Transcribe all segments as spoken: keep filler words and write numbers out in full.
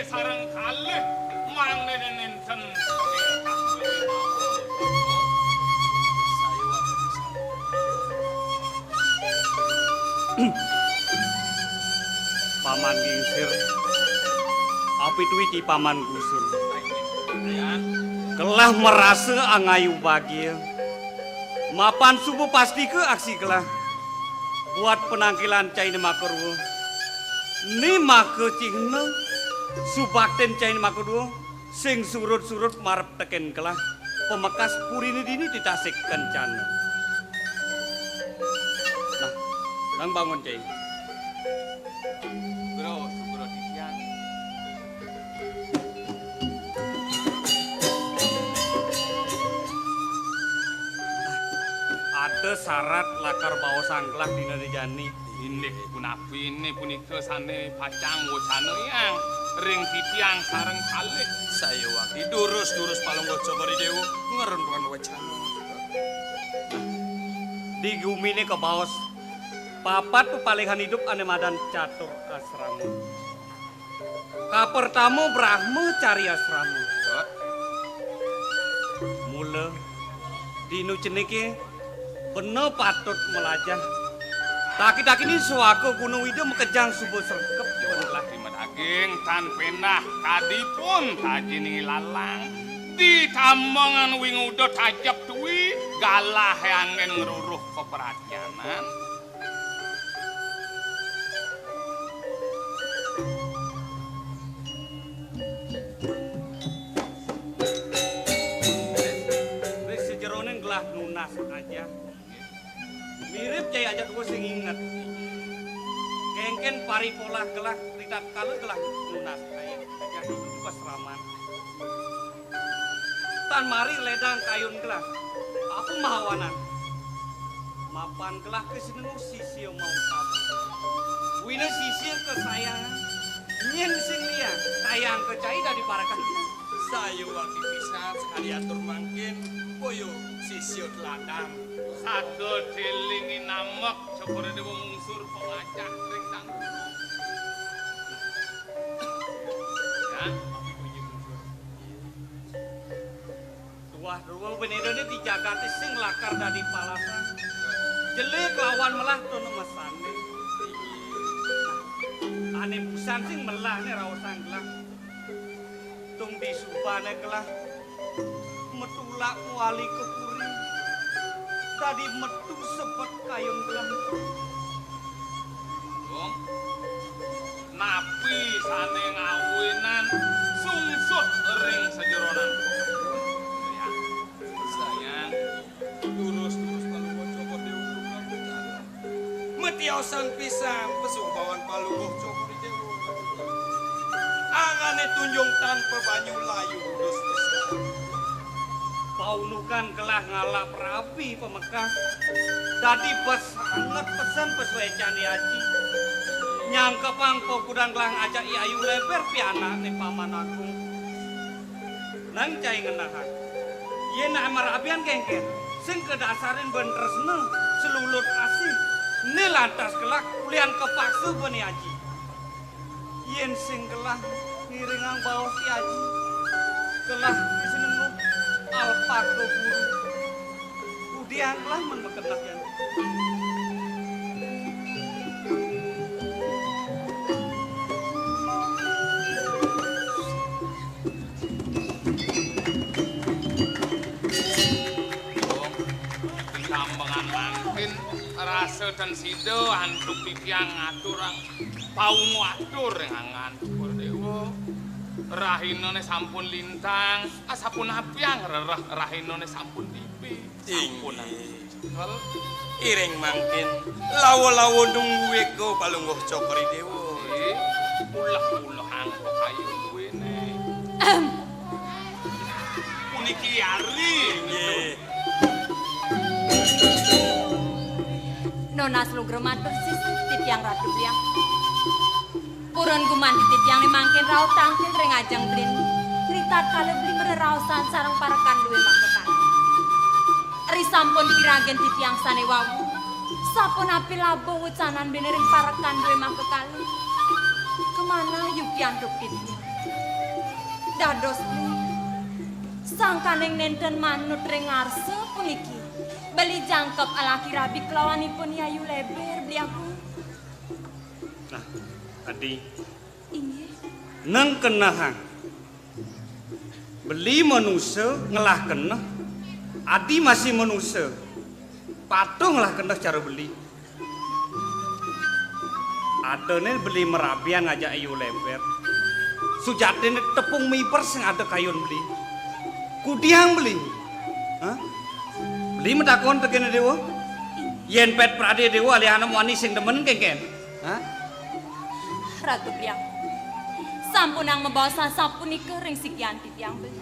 Sareng kalih mangdene nenten. Paman Gingsir, apituwiti Paman Gusur. Kelah marasa angayu bagia. Mapan suba pastika aksi kelah. Buat penangkilan caine makaruwa. Ni maka cihna, subakten caine makaduwa, sing surut-surut marep teken kelah, pamekas purine dini di Tasik Kencana. Nah, nang bangun, Cai. Bro, bro, titiang. Ada sarat lakar baosang kelah dina jani. Inggih punapi, inggih punika sane pacang wacana yang ring titiang sareng kalih. Sayuwakti durus-durus Palungguh Cokor I Dewa ngruntuhan wacana. Di gumine kabaos papat pepalihan idup ane madan catur asrama. Kapertama Brahma Cari Asrama. Mula dinu cenike bena patut melajah. Taki-takine suaka Gunung Wida makejang suba srekep. Terima daging tan pendah kadipun taji ningi lalang. Ditambangan winguda tajep tuwi galah anggen ngruruh peperatnyanan. Wis sejerone gelah nunas aja. Mirip cai aja tuwa sing inget. Kengken paripolah gelah ritatkala gelah nunas aja. Aja pasraman. Tan mari ledang kayun gelah. Apa mahawanan? Mapan gelah kesenengu sisia mau. Wina sisia kesayangan. Nyen sing liya, sayang kecai dadi parekan. Sayuwakti pisan sekali atur mangkin, boyo sisia teladan. Sada delingi namek, Cokor I Dewa mungsur pengacah ring tangkul. Ya, tapi bunyi mungsur. Tuah druwa benedane di jagate sing lakar dadi palasan. Jelé kelawan melah tuna mesane. Ane busan sing melah ne raosang gelah. Tung disubane gelah. Metulak wali ke puri. Dadi metu sebet kayun gelah. Napi sane ngawinan sungsut ring sajeroning? Sayang, durus-durus Palungguh Cokor Dewa. Matiosang pisan pesubawan Palungguh Cokor Dewa. Angane tunjung tanpa banyu layu dus pisan. Paunukan gelah ngalap rabi pamekas. Dadi bes anget pesen pesuecan I Aji. Nyangkepang pokudan gelah ngajak I Ayu Leber pianakne Paman Agung. Nang cai ngenahang. Yen amar abian kengken, sing kadasarin ben tresna, selulut asih. Ne lantas gelah ulian kapaksa ben I Aji. Yen sing gelah ngiringang baos I Aji, gelah disenenguh alpaka guru. Udiang gelah men makeneh yen. Ditambengan mangkin rasa ten sida antuk titiang ngaturang paungu atur ring anggan Cokor Dewa. Rahinane sampun lintang, asapunapiang rereh rahinane sampun tibi. Sampun. Inggih. Iring mangkin lawa-lawa nunggu wega Palungguh Cokor I Dewa. Nggih. Ulah-ulah angka kayu duwene. Puniki ari. Nggih. Nunas lugra matur sisip titiang Ratu Biang. Purun gumanti titiang ne mangkin rauh tangkil ring ajeng beli. Ritatkala beli mreraosan sareng parekan duwe makakali. Ri sampun piragen titiang sane wau. Sapunapi laba wucanan beli ring parekan duwe makakali. Kamanah yuki antuk titiang. Dados, Beli, sangkaning nénten manut ring arsa puniki, beli jangkep alaki rabi kelawanipun Yayu Leber, Beli Agung. Nah, Adi. Inggih. Neng kenehang. Beli manusa ngelah keneh. Adi masih manusa. Patuh ngelah keneh cara beli. Adané beli marabian ngajak Yayu Leber. Sujatiné tepung miber sing ada kayun beli. Kudiang beli. Hah? Beli matakon tekén Déwa. Yén pét pradé Déwa alihana muani sing demen kénkén. Hah? Ratu Beli Agung, sampunang mabaos asapunika ring sikian titiang, Beli.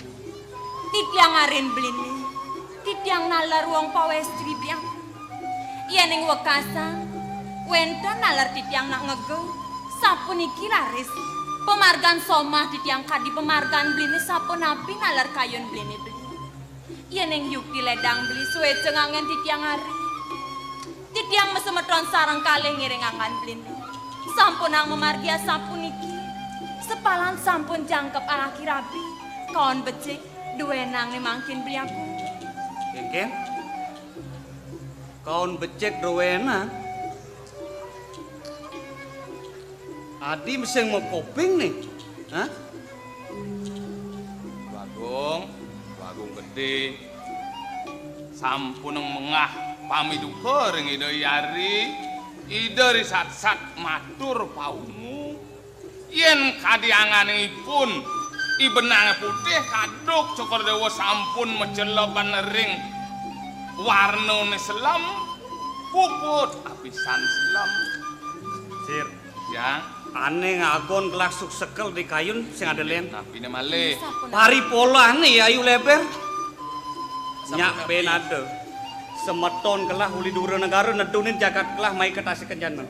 Titiang arin beliné. Titiang nalar wong pawéstri, Beli Agung. Yéning wekasan wénten nalar titiang nak ngega, sapuniki raris. Pamargan somah titiang kadi pamargan beliné sapunapi nalar kayun beliné, Beli. Yéning yukti ledang beli suéca nganggén titiang ari, titiang masemeton sareng kalih ngiring anggan beliné. Sampunang mamargi asapuniki, sepalan sampun jangkep alaki rabi, kaon becik, duénang né mangkin, Beli Agung. Kénkén? Kaon becik duénang? Adi sing makoping né. Hah? Bagong, Bagong Gedé, sampunang mengah pamiduka ring Ida Hyang Ari, Ida risatsat matur paungu. Yén kadi anganipun I Benang Putih, Kaduk Cokor Déwa sampun maceleban ring warnané selem, puput apisan selem. Sir. Ya. Ané ngagon gelah suksekel di kayun sing ada lén. Napiné malih? Paripolané Yayu Leber. Nyak ben ada. Semeton gelah uli dura negara nedunin jagat gelah mai ke Tasik Kencana.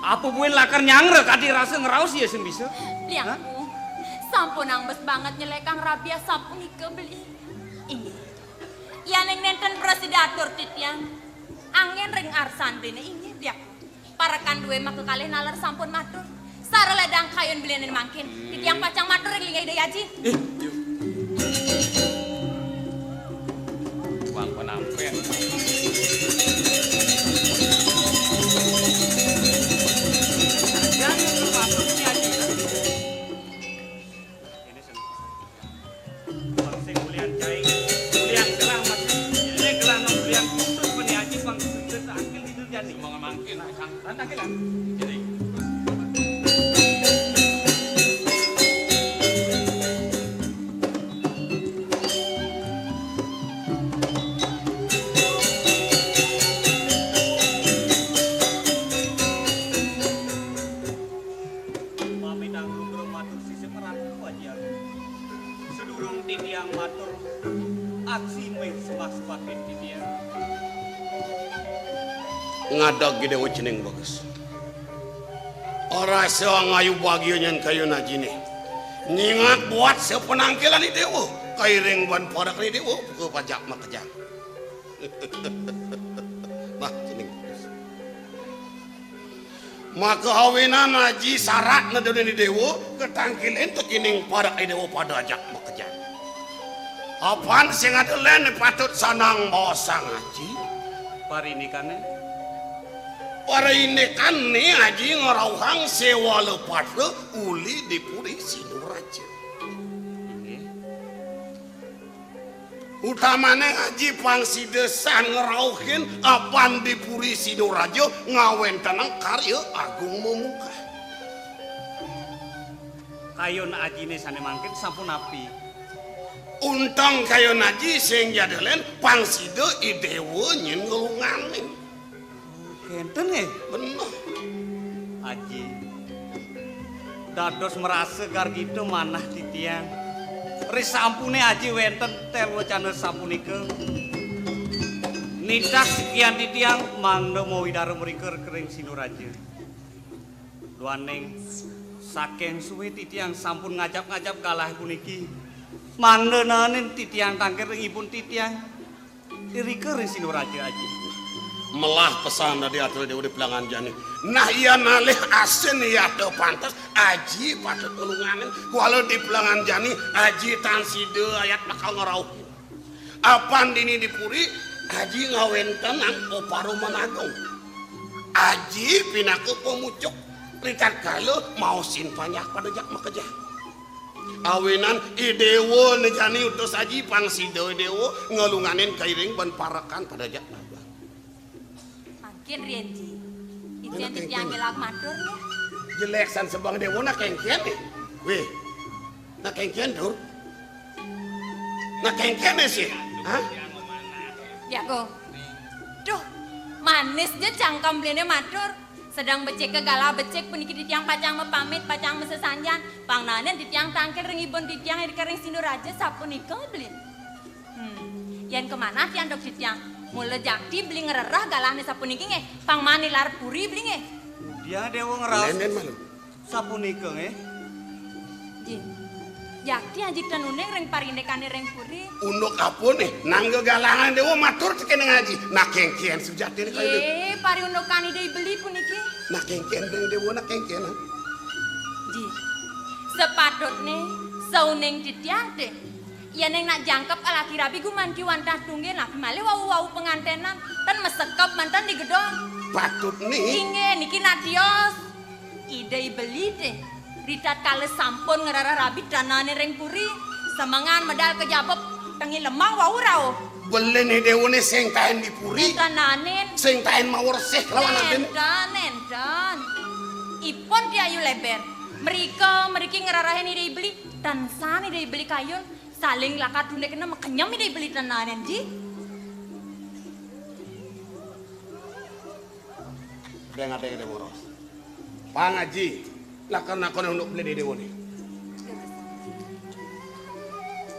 Apa buin lakar nyangre kadi rasa ngraos ya sing bisa? Hah? Liangku, sampunang bes banget nyelekang rabi asapunika, Beli. Inggih. Yaning nénten prasida atur titiang, anggén ring arsan beliné, inggih, Beli Agung. Parekan dué maka kalih nalar sampun matur. Sara ledang kayun beliné mangkin, titiang pacang matur ring linggih Ida Aji. Eh, yuk. Wang penampén. Ini seni. Bang sing ulian cai, ulian gelah, Mas. Ini gelah nang ulian khusus, Pani Aji, Bang, sing sakil di dunia ni. Sumbangan mangkin, Kang. Tanda gelah. Jadi. Pamit anggung durung matur sisip ratu, Aji Agung. Sadurung titiang matur, aksi meh sembah-sembahin titiang. Ngadeg Ida Déwa cening bagus. Rasa ngayu bagia nyen kayun ajiné. Nyingat buat sapanangkilan Ida Déwa, kairing ban parekan Ida Déwa, buka pajak makejang. Nah, cening bagus. Maka awinan aji sarat nedunin Ida Déwa, katangkilin tekining parekan Ida Déwa pada ajak makejang. Apan sing ada lén patut sanang baosang aji? Parinikané? Parinikané aji ngrauhang séwala patra uli di Puri Sinduraja. Inggih. Utamané aji pang sida san ngrauhin apan di Puri Sinduraja ngawéntenang karya agung memungkah. Kayun ajiné sané mangkin sampun napi? Unteng kayun aji sing jadelen pang sida I Déwa nyen nglunganin. Kénten nggih? Bener. Aji. Dados marasa gargita manah titiang. Risampuné aji wénten tel wacana sapunika. Nitah sikian titiang mangda mawidara mrika ring Sinduraja. Duaning saking sué titiang sampun ngajap-ngajap galah puniki. Mangda naenin titiang tangkil ring ibun titiang. Irika ring Sinduraja, Aji. Melah pesan dadi atur Déwa di Pelangan Jani. Nah, iya nalih asin iya teu pantes, aji patut nulunganin. Kuala di Pelangan Jani, aji tan sida ayat bakal ngrauhin. Apan dini di puri, aji ngawéntenang paparuman agung. Aji pinaka pamucuk, ritatkala maosin panjak pada jak makejang. Awinan I Déwa né jani utus aji pang sida I Déwa ngalunganin kairing ban parekan pada jak nabang. Mangkin riin ji. Icén titiang kéngkén. Ngilag matur nggih. Jelék san sebeng Déwa nak kéngkén nih. Wéh. Nak kéngkén, Dur. Nak kéngkén nih sih. Hah? Ya, Kong. Duh, manis ja cangkem beliné matur. Sedeng becik ka galah becik puniki titiang pacang mapamit, pacang masesanjan. Pang naenin titiang tangkil ring ibun titiang ring Sinduraja sapunika beli. Hmm, yén kamanah tiang duk titiang. Mula jakti beli ngrereh galahné sapuniki nggih. Pang manilar puri beli nggih. Dia Déwa ngraos. Nenen malu. Sapunika nggih. Ji. Jakti aji ten uning ring parindikané ring puri. Unduk apa nih? Nangga galangan Déwa matur tekéning aji. Nah kéngkén sujatiné kaya gitu. Yé, pari undukan Ida I Beli puniki. Nah kéngkén ring Déwa nah kéngkén. Ji. Sepatutné sauning titiang té. Yén ing nak jangkep alaki rabi gumanti wantah tunggil napi malih wau-wau pangantenan, ten masekep manten di gedong. Patutné. Inggih, niki nak tios. Ida I Beli té. Ritatkala sampun ngrereh rabi tan naenin ring puri, semengan medal kejabep tengi lemah wau rauh. Beliné Déwané sing taén di puri. Nénten naenin. Sing taén mawersih kelawan adéné. Nénten, nénten. Ipun Ki Ayu Leber. Mrika mriki ngrerehin Ida I Beli. Tan san Ida I Beli kayun. Saling lakar tunduk kena makenyem Ida I Beli tan naenin ji. Deng ade ade boros. Pang Aji, lakar nakon unduk beli di Déwané.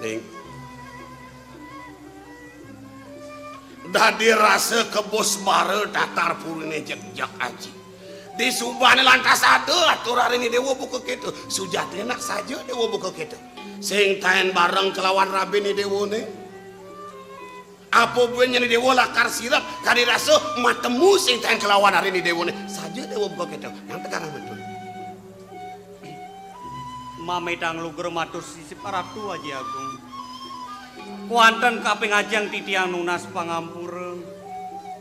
Ding. Dadi rasa kebus bara tatar puriné jegjeg Aji. Disubané lantas ada aturane Déwa buka kéto. Sujatiné nak saja Déwa buka kéto. Sing taén bareng kelawan rabiné Déwané. Apa buin nyén Déwa lakar sirep, kadi rasa matemu sing taén kelawan rabiné Déwané. Saja Déwa buka kéto. Nang tegarang betul. Mamitang lugra matur sisip Ratu Aji Agung. Kuanten kaping ajeng titiang nunas pangampura.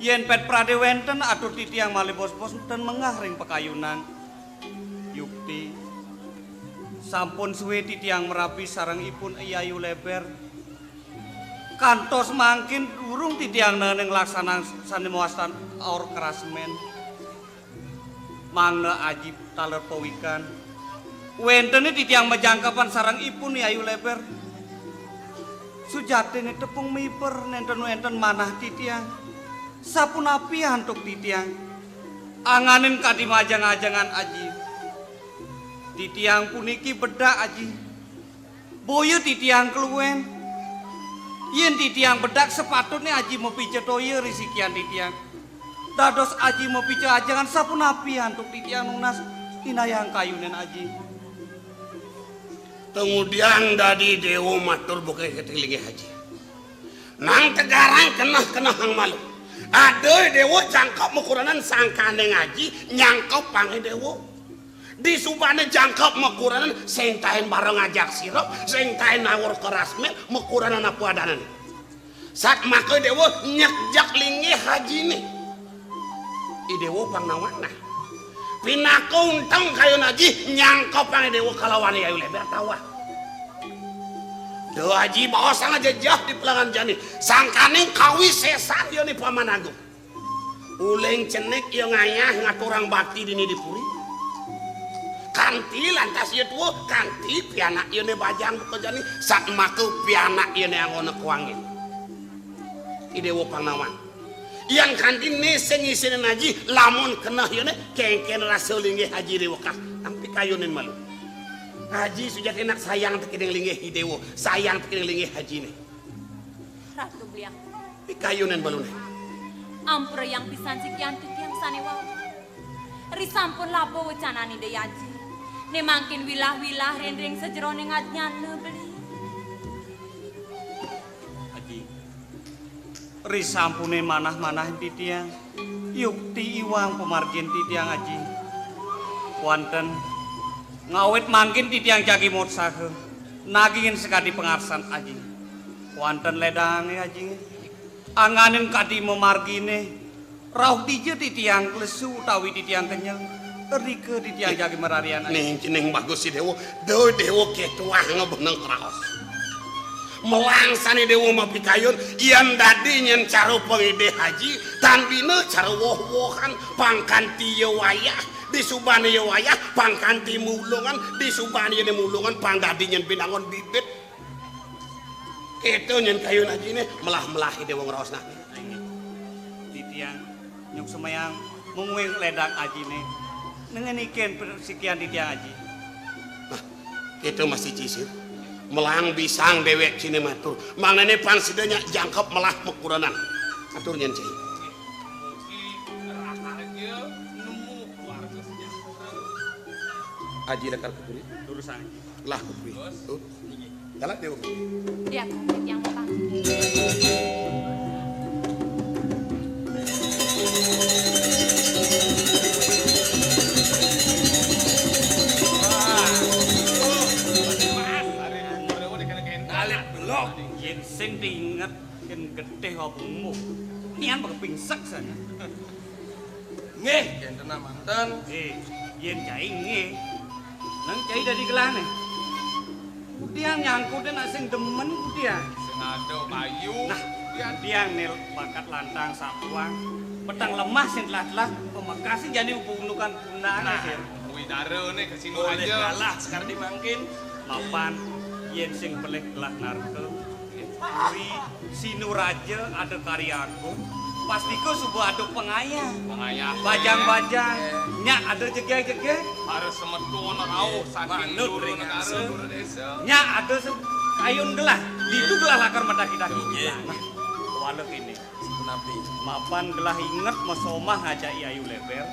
Yén pét pradé wénten atur titiang malih bos-bos ten menggah ring pakayunan. Yukti. Sampun suwé titiang merabi sareng ipun Yayu Leber. Kantos mangkin durung titiang naenin nglaksanang sané mawastan aur kerasmen. Mangda Aji taler pawikan. Wéntené titiang majangkepan sareng ipun Yayu Leber. Sujatiné tepung miber nénten wénten manah titiang. Sapunapi antuk titiang? Anganin kadi majeng-ajengan Aji. Titiang puniki bedak Aji. Boya titiang kluwén. Yén titiang bedak sepatutné Aji mapica toya risikian titiang. Dados Aji mapica ajengan sapunapi antuk titiang nunas inayang kayunin Aji. Kemudian dadi Déwa matur buka keting linggih Aji. Nang tegarang keneh-keneh nang malu. Ada Déwa jangkep makuranan sangkaning Aji nyangkep pangé Déwa. Disubané jangkep makuranan sing taén bareng ajak sirep, sing taén nawur kerasmen makuranan apa adanan. Satmaka Déwa nyegjek linggih Ajiné. I Déwa pang nawanah. Pinaka unteng kayun Aji nyangkep pangé Déwa kalawan Yayu Leber tawah. Duh Aji baosang jejeh di pelangan jani. Sangkaning kawisésan yané Paman Agung. Uling cenik ya ngayah ngaturang bakti dini di puri. Kanti lantas ya tua, kanti pianak ya ne bajang buka jani, satmaka pianak ya ne anggona kuangin. I Déwa Pangawan. Yang kanti ne sing isinin Aji, lamun keneh ya ne, kengken rasa linggih Aji rewekah, nang pikayunin malu. Aji sujati nak sayang tekening linggih I Déwa, sayang tekening linggih Aji ne. Ratu Beliang. Pikayunan balune. Ampura yang pisan sikian titiang sane wau. Ri sampun laba wecanan Ida Aji. Ne mangkin wilah-wilah ring-ring sajeroning ajnana beli. Aji. Ri sampune manah-manah titiang. Yukti iwang pamargin titiang Aji. Wanten ngawit mangkin titiang jagi motsaha nagingin sakadi pangarsan Aji. Wanten ledange Aji. Angganin kadi mamargine rauh dija titiang lesu utawi titiang kenyang. Rika titiang jagi mararian Aji. Ning cening bagus si Dewa, Dewa Dewa ketuah ngebeneng kraos. Melangsane Dewa mapikayun, yan dadi nyen cara pangidih Aji, tan bina cara woh-wohan, pangkanti ya wayah, disubane ya wayah, pangkanti mulungan, disubane ya mulungan, pang dadi nyen binangun bibit. Keto nyen kayun Ajine, melah-melahi Dewa ngraosnah. Inggih. Titiang nyuk semayang mungguing ledak Ajine. Nengeniken sikian titiang Aji. Nah, kita masih cisir. Melang bisang dewek cine matur. Mangnene pang sida nyak jangkep melah makurenan. Atur nyen cai. Aji lakar kupuri. Lurusang. Lah kupuri. Tuh. Galak dia. Dia yang utang. Alit belok. Yen sing diinget, yen getih apa umuh. Nian bakal pingsek sana. Nggih, kenten manten. Eh, yen cai nggih. Nang cai dadi gelahne. Kudian nyangkute nak sing demen kudian. Sing ada payu. Nah, kudian nil bakat lantang sapuang. Petang lemah sing telah-telah pemekasin jani unukan pundange, nah, sir. Kuwi darane kesini aja. Kalah sekar dimangkin. Mapan yen sing pelih gelah narka. Ri Sinuraja ada karya agung, pastika suba ada pengayah. Pengayah. Bajang-bajang, nyak ada jegeg-jegeg. Para semeton rauh saking manut ring negara, angsa. Guru desa. Nyak ada se-, kayun gelah, ditu gelah lakar madaki-daki. Nggih. Nah, kuala kene. Punapi? Mapan gelah inget masomah ngajaki ayu leber.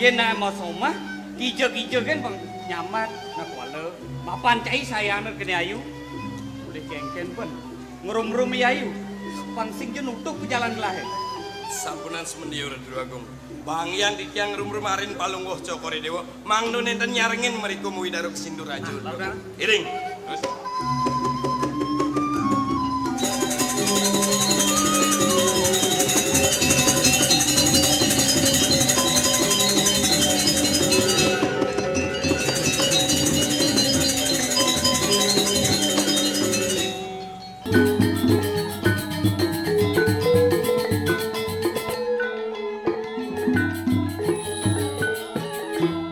Yen nak masomah, kija-kija kan pang nyaman. Nah, kuala. Mapan cai sayana kene ayu. Boleh kengken pen. Ngerum-rum ayu. Pang sing je nutup ke jalan gelahe. Sampunan semendiur Dru Agung. Bangyan titiang ngerum-rum arin palungguh Cokore Dewa. Mangdo nenten nyarengin meriku muwi daruk sindur aja. Nah, iring.